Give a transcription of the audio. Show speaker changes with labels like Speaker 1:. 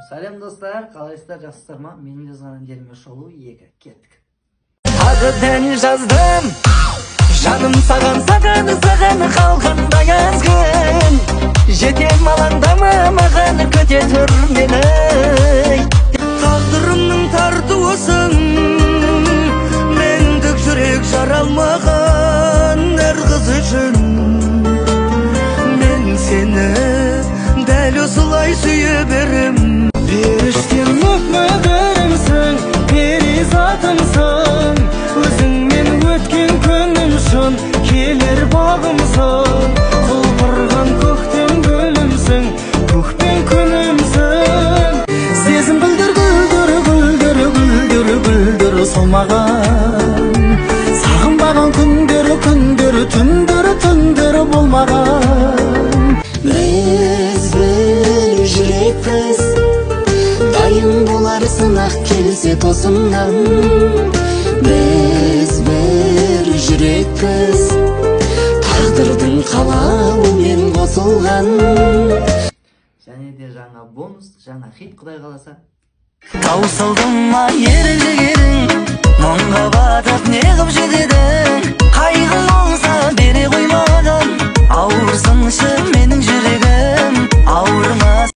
Speaker 1: Сәлем, достар, қалайсыздар, жақсысыздар ма? Менің жазған әндеріме шолу 2. Кеттік.
Speaker 2: Тағы ән жаздым, жаным, саған, саған, саған. Қалғандай аз күн, жетем, алаңдама маған, күте тұр мені.
Speaker 3: Тағдырымның тартуысын, мендік жүрек жаралмаған әр қыз үшін. Мен сені дәл осылай сүйе берем.
Speaker 2: Періштем, мөп-мөлдірімсің, перизатымсың, өзіңмен өткен күнім шын келер бағымсың, құлпырған көктем гүлімсің, көкпен күнімсің. Сезім білдір, гүлдір, гүлдір, гүлдір, гүлдір солмаған. Сағынбаған күндер, күндер, түндер, түндер болмаған.
Speaker 4: Біз бір жүрекпіз, дайын болар сынақ келсе тосыннан. Біз бір жүрекпіз, тағдырдың қалауымен қосылған.
Speaker 1: Және де жаңа бонус, жаңа хит, құдай қаласа.
Speaker 2: Таусылды ма ер жігерің, мұңға батып неғып